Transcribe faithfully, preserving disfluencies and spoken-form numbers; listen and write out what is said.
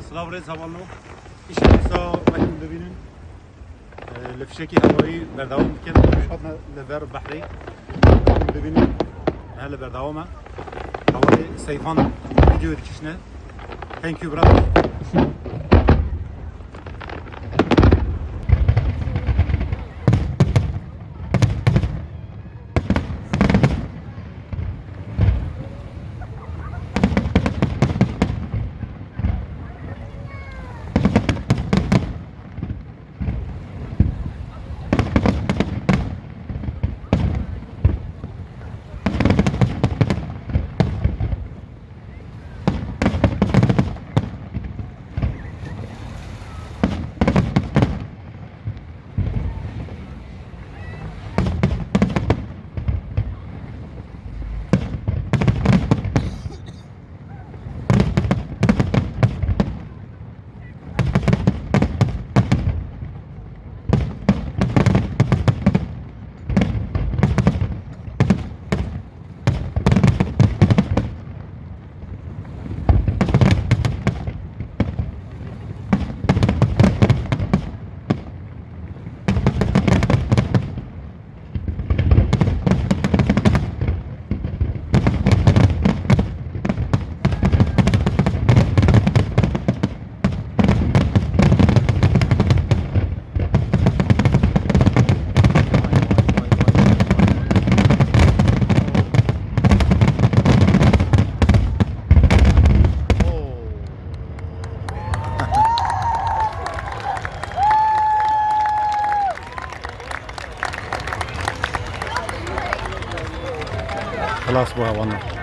Silav rêz hevalno. Îşte wisa wekî dibînin. E, li fişekî hewayî berdewam dikin. Roj hatine li ver behrê. Wekî dibînin. Hele berdewam e. Hevalê Seyfan video dikişine. Thank you, brother. Xilas bû hevalno.